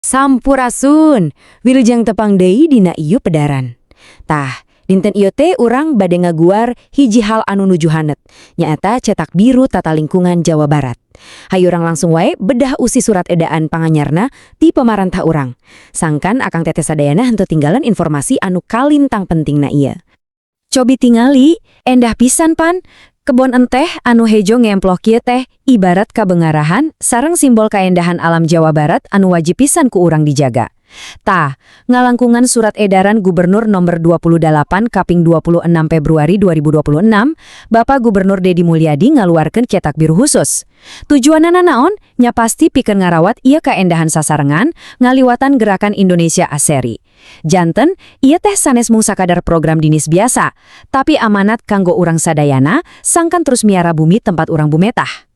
Sampurasun, wilujeng tepang deui dina ieu pedaran. Tah, dinten ieu teh urang bade ngaguar hiji hal anu nuju hanet, nyaeta cetak biru tata lingkungan Jawa Barat. Hayu, urang langsung wae bedah usi surat edaran panganyarna ti pamarentah urang. Sangkan akang teteh sadayana henteu tinggalan informasi anu kalintang pentingna ieu. Cobi tingali, endah pisan pan, kebon enteh anu hejo ngemploh kieu teh ibarat kabengarahan sareng simbol kaendahan alam Jawa Barat anu wajib pisan ku urang dijaga. Tah, ngalangkungan surat edaran Gubernur nomor 28 kaping 26 Februari 2026, Bapak Gubernur Dedi Mulyadi ngaluarkeun cetak biru khusus. Tujuanana naon? Nya pasti pikeun ngarawat ieu kaendahan sasarengan ngaliwatan Gerakan Indonesia Aseri. Janten, ieu teh sanes mung sakadar program dinis biasa, tapi amanat kanggo urang sadayana, sangkan terus miara bumi tempat urang bumetah.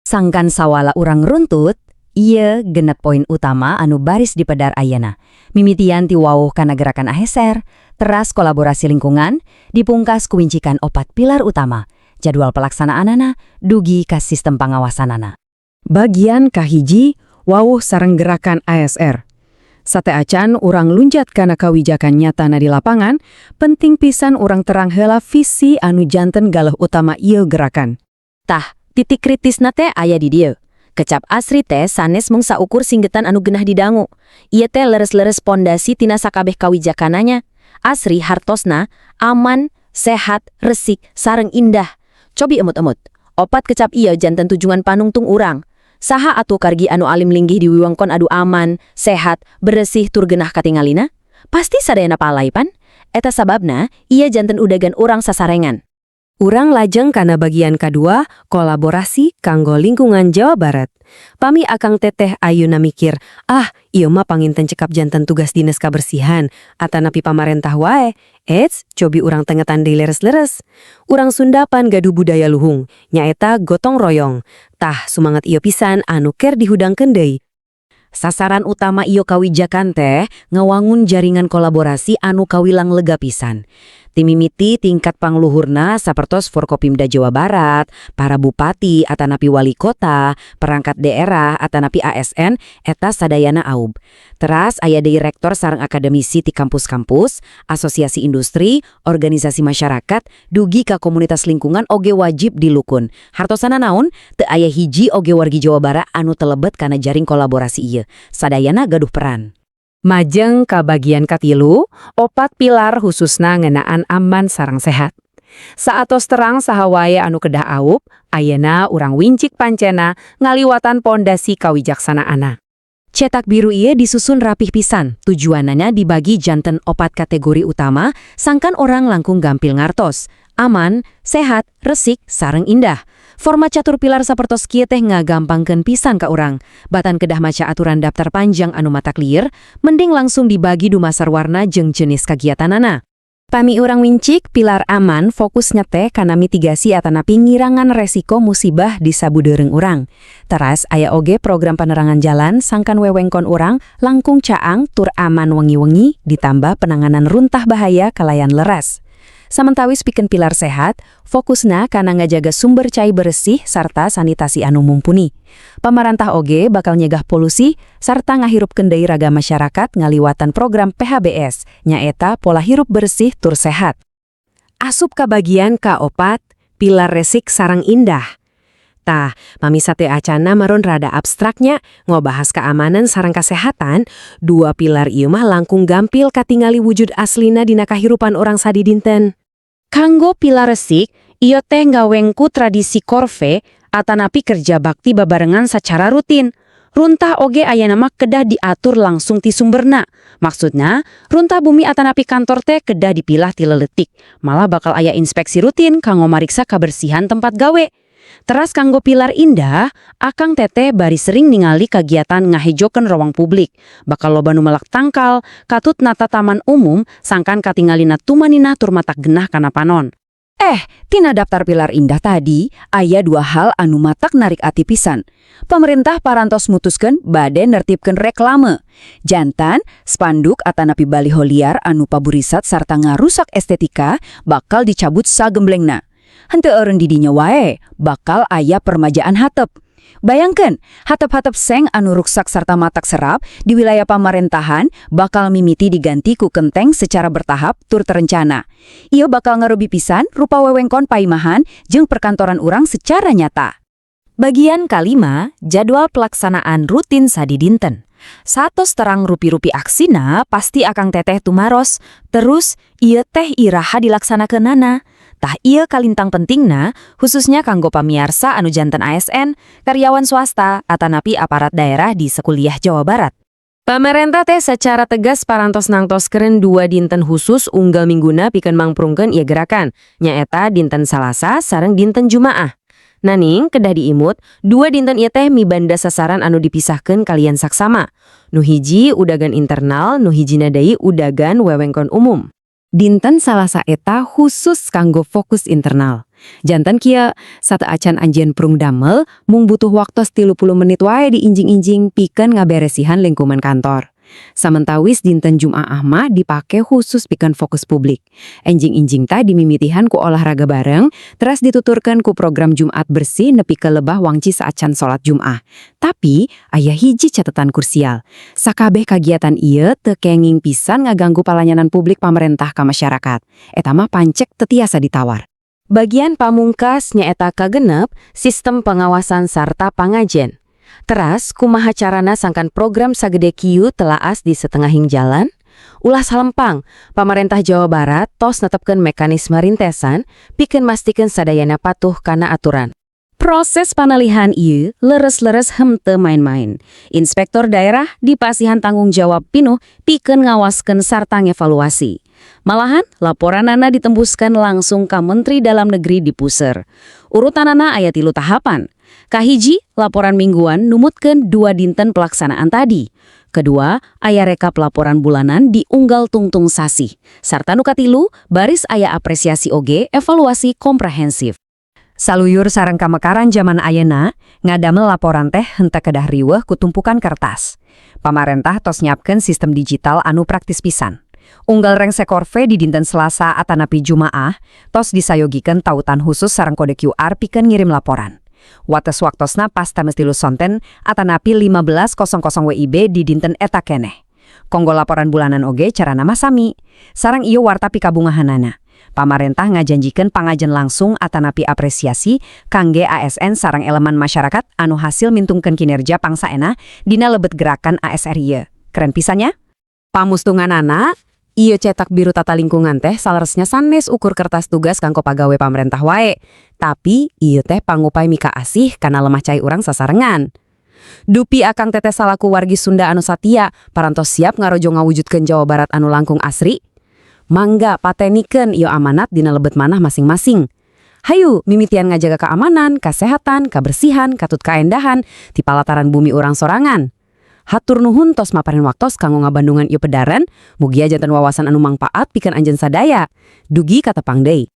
Sangkan sawala urang runtut, ieu 6 poin utama anu baris dipedar ayeuna. Mimitian ti wawuh kana Gerakan AHSR, teras kolaborasi lingkungan, dipungkas ku wincikan opat pilar utama, jadwal pelaksanaanana, dugi ka sistem pangawasanana. Bagian kahiji, wawuh sareng Gerakan ASR. Sateuacan urang lunjat kana kawijakan nyatana di lapangan, penting pisan urang terang heula visi anu janten galeh utama ieu gerakan. Tah, titik kritisna teh aya di dieu. Kecap ASRI teh sanes mung saukur singgetan anu genah didangu. Ieu teh leres-leres pondasi tina sakabeh kawijakanana. ASRI hartosna aman, sehat, resik, sareng indah. Cobi emut-emut. Opat kecap ieu janten tujuan panungtung urang. Saha atuh kargi anu alim linggih di wiwengkon anu aman, sehat, beresih tur genah katingalina? Pasti sadayana palay pan? Eta sababna, ieu janten udagan urang sasarengan. Urang lajeng kana bagian kedua, kolaborasi kanggo lingkungan Jawa Barat. Pami akang teteh ayeuna mikir, "Ah, ieu mah panginten cekap janten tugas dinas kabersihan, atanapi pamarentah wae." Eits, cobi urang tengetan deui leres-leres. Urang Sunda pan gaduh budaya luhung, nyaeta gotong royong. Tah, sumangat ieu pisan anu keur dihudangkeun deui. Sasaran utama ieu kawijakan teh ngawangun jaringan kolaborasi anu kawilang lega pisan. Timimiti tingkat pangluhurna sapertos Forkopimda Jawa Barat, para bupati atanapi wali kota, perangkat daerah atanapi ASN, eta sadayana aub. Teras aya deui rektor sareng akademisi ti kampus-kampus, asosiasi industri, organisasi masyarakat, dugi ka komunitas lingkungan oge wajib dilukun. Hartosana naon? Teu aya hiji oge wargi Jawa Barat anu teu lebet kana jaring kolaborasi ieu. Sadayana gaduh peran. Majeng ka bagian katilu, opat pilar khususna ngenaan aman sareng sehat. Saatos terang saha wae anu kedah aub, ayeuna urang wincik pancena ngaliwatan pondasi kawijaksanaanana. Cetak biru ieu disusun rapih pisan. Tujuanana dibagi janten opat kategori utama, sangkan urang langkung gampil ngartos. Aman, sehat, resik, sareng indah. Format catur pilar sapertos kieu teh ngagampangkeun pisan ka urang. Batan kedah maca aturan daftar panjang anu matak lieur, mending langsung dibagi dumasar warna jeung jenis kagiatanana. Pami urang wincik, pilar aman fokusna teh kana mitigasi atanapi ngirangan resiko musibah di sabudeureun urang. Teras aya oge program penerangan jalan sangkan wewengkon urang langkung caang tur aman wengi-wengi, ditambah penanganan runtah bahaya kalayan leras. Samentawis pikeun pilar sehat, fokusna kana ngajaga sumber cai bersih sarta sanitasi anu mumpuni. Pamarentah oge bakal nyegah polusi sarta ngahirupkeun deui raga masyarakat ngaliwatan program PHBS, nyaeta pola hirup bersih tur sehat. Asup ka bagian kaopat, pilar resik sareng indah. Tah, pami sateuacanna meureun rada abstraknya, ngobahas keamanan sareng kesehatan, dua pilar ieu mah langkung gampil katingali wujud aslina dina kahirupan urang sadidinten. Kanggo pilar resik, ieu teh ngawengku tradisi korve atanapi kerja bakti babarengan secara rutin. Runtah oge ayeuna mah kedah diatur langsung ti sumberna. Maksudna, runtah bumi atanapi kantor teh kedah dipilah ti leletik. Malah bakal aya inspeksi rutin kanggo mariksa kebersihan tempat gawe. Teras kanggo pilar indah, akang teteh bari sering ningali kegiatan ngahejokeun ruang publik. Bakal loba nu melak tangkal, katut nata taman umum, sangkan katingalina tumaninah tur matak genah kana panon. Eh, tina daftar pilar indah tadi, aya dua hal anu matak narik ati pisan. Pemerintah parantos mutuskeun bade nertibkeun reklame. Janten, spanduk atanapi baliho liar anu paburisat sarta ngarusak estetika bakal dicabut sagemblengna. Henteu eureun didinya wae, bakal aya permajaan hatep. Bayangkan, hatap-hatap seng anu ruksak serta matak serap di wilayah pamarentahan bakal mimiti diganti ku kenteng secara bertahap tur terencana. Ieu bakal ngarubi pisan rupa wewengkon paimahan jeung perkantoran urang secara nyata. Bagian kalima, jadwal pelaksanaan rutin sadidinten. Satos terang rupi-rupi aksina pasti akang teteh tumaros, terus ieu teh iraha dilaksanakeunana. Tah, ieu kalintang pentingna, khususnya kanggo pamiarsa anu janten ASN, karyawan swasta, atanapi aparat daerah di sakuliah Jawa Barat. Pamarentah teh secara tegas parantos nangtoskeun dua dinten khusus unggal mingguna pikeun mangprungkeun ieu gerakan, nyaeta dinten Salasa sareng dinten Jumaah. Nanging, kedah diimut, dua dinten ieu teh mibanda sasaran anu dipisahkeun kalian saksama. Nu hiji udagan internal, nu hijina deui udagan wewengkon umum. Dinten Salasa eta khusus kanggo fokus internal. Janten kieu, sateuacan anjeun prung damel, mung butuh waktu 30 menit wae di injing-injing pikeun ngaberesihan lingkungan kantor. Samentawis dinten Jumaah mah dipake khusus pikeun fokus publik. Enjing-injing teh dimimitihan ku olahraga bareng, teras dituturkeun ku program Jumat bersih nepi ka lebah wangci saacan salat Jumaah. Tapi, aya hiji catatan krusial. Sakabeh kagiatan ieu teu kenging pisan ngaganggu palayanan publik pamarentah ka masyarakat. Eta mah pancek teu tiasa ditawar. Bagian pamungkas nyaeta kagenep, sistem pengawasan sarta pangajen. Teras, kumaha carana sangkan program sagede kieu telaas di setengahing jalan? Ulah salempang, pamarentah Jawa Barat tos netepkeun mekanisme rintesan pikeun mastikeun sadayana patuh kana aturan. Proses panalihan ieu leres-leres henteu main-main. Inspektor daerah dipasihan tanggung jawab pinuh pikeun ngawaskeun sarta ngevaluasi. Malahan, laporanana ditembuskan langsung ke Menteri Dalam Negeri di puseur. Urutanana aya tilu tahapan. Kahiji, laporan mingguan numutkeun dua dinten pelaksanaan tadi. Kedua, aya rekap laporan bulanan di unggal tungtung sasih. Sarta nu katilu, baris aya apresiasi oge evaluasi komprehensif. Saluyur sareng kamekaran zaman ayeuna, ngadamel laporan teh henteu kedah riweuh ku tumpukan kertas. Pamarentah tos nyiapkeun sistem digital anu praktis pisan. Unggal rengse korve di dinten Selasa atanapi Jumaah, tos disayogikeun tautan khusus sareng kode QR pikeun ngirim laporan. Wates waktosna pas tames 3 sonten atanapi 15.00 WIB di dinten eta keneh. Kanggo laporan bulanan oge carana mah sami. Sareng ieu warta pikabungahanana. Pamarentah ngajanjikeun pangajen langsung atanapi apresiasi kangge ASN sareng elemen masyarakat anu hasil mintungkeun kinerja pangsaena dina lebet gerakan ASR ieu. Keren pisan nya? Pamustunganana, ieu cetak biru tata lingkungan teh saleresna sanes ukur kertas tugas kanggo pagawe pamarentah wae. Tapi ieu teh pangupay mikaasih kana lemah cai urang sasarengan. Dupi akang teteh salaku wargi Sunda anu satia, parantos siap ngarojo ngawujudkeun Jawa Barat anu langkung asri. Mangga patenikeun ieu amanat dina lebet manah masing-masing. Hayu, mimitian ngajaga keamanan, kesehatan, kebersihan, katut kaendahan, ti palataran bumi urang sorangan. Hatur nuhun tos maparin waktos kanggo ngabandungan ieu pedaran, mugia janten wawasan anu mangpaat pikeun anjeun sadaya. Dugi katepang deui.